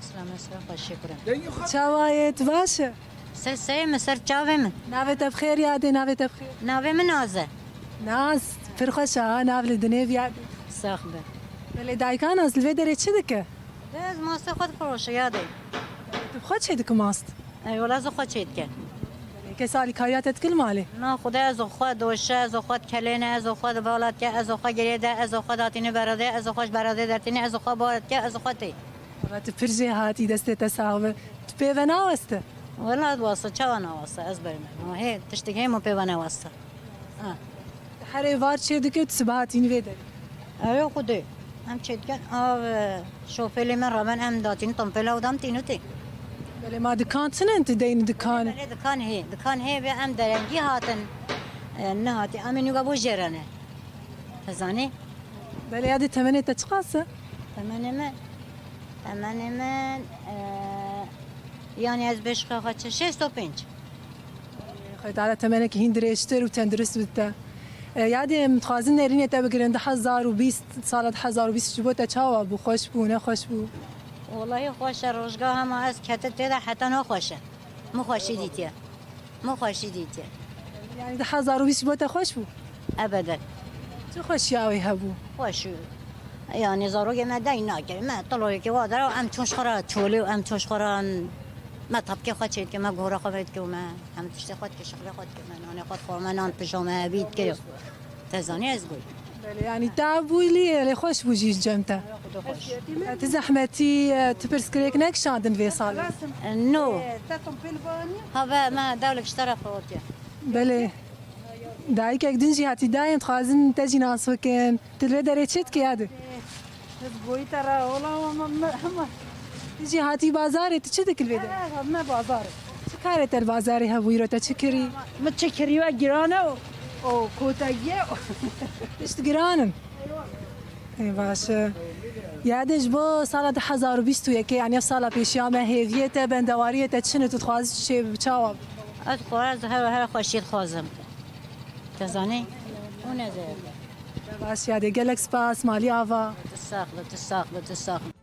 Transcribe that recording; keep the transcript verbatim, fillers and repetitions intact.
Selam, ser xweşî kurim. Çawa yê, tu baş e? Ser serê min, ser çavê min. Navê te bi xêr yadê, navê te bi xêr. Navê min Naz e. Naz, pir xweş e ha, nav li dinê bi yadê. Sax be. Belê dayika Naz, li vê derê çi dike? De ez mastê xwe difiroşe yadê. Tu bi xwe çê dikî mast? Ey wela ez xwe çê dike. Belê kes alîkariya te dike li malê? Na, Xwedê ez xwe doşe, ez xwe dikelêne, ez xwe di vala dike, ez xwe girê de, ez xwe datîne beredê, ez xwe ji beredê dertîne, ez xwe bar dike, ez xwe tê. Wala tu pir jêhatî, destê te sax be. Tu pê ve naweste? Wela wasa, çawa nawasa, ez berme. Ma hê, tiştek hê min pê ve newasta. Ha. Herê var çê dike, tu sibe hatînî vê derê. Erê Xwedê. Em çê dikin, av, e, şofêlê me raben em datîn, tompêla û dam tînû tê. Belê ma dikan tune, tu deyni dikanê? Belê dikan hê, dikan hê ve em derengî hatin. E, nehatî, em ê nûga bo jêrene. Te zanî? Belê, yadê temenê te çiqas e? Temenê me, temenê me, e, yanî ez bêjixê xwe çi, şêst û pênc. Xwedê Teala temenekî hîn dirêjtir û tendurist bide te. E, yadê em dixwazin nerînê te bigirin, du hezar û bîst, sala du hezar û bîst ji bo te çawa bû? Xweş bû, nexweş bû? Wellahî xweş e, rojga hema ez kete tê de heta no xweş e. Min xweşî dîtiye. Min xweşî dîtiye. Yani du hezar û bîst ji bo te xweş bû? Ebeden. Çi xweşiya wê hebû? Xweş û, yani zarokê me dey nakir. Me toloyekê wa dera em çûn ji xwe re çolê û em çûn ji xwe re me tapkê xwe çêdike, me gora xwe vedike û me hem tiştê xwe dike, şixlê xwe dike, me nanê xwe dixwe, me nan pijame evî dike. Te zanî ez goy. Belê, yani te bû lê, lê xweş bû jî cem te. Xudo xweş. E, ti zehmetî, e, ti pirsgirêk nekişandin vê salê? No. Ha ve me dewlek ji te re xewtiye. Belê. Dayikek din jî hatî dayên dixwazin te jî nas bikin. Tu li vê derê çi dikî yadê? Ez goyî te re ola ama me, ama. Tu jî hatî bazarê, tu çi dikî li vê derê? Eh, me bazarê. Çi karê te li bazarê hebû, îro te çi kirî? Min çi kirî we giran e û, û kotegiye. Tişt giran in. Ê, baş e. Yadê ji bo sala du hezar û bîst û yekê, yani ev sala pêşiya me, hêviyê te, bendewariyê te çi ne, tu dixwazî çi çê bi çawa? Ez xwe, ez her, her xweşiyê dixwazim. Te zanî? Û ne zêde. Baş yadê, gelek spas, malî ava. Tu sax be, tu sax be, tu sax be.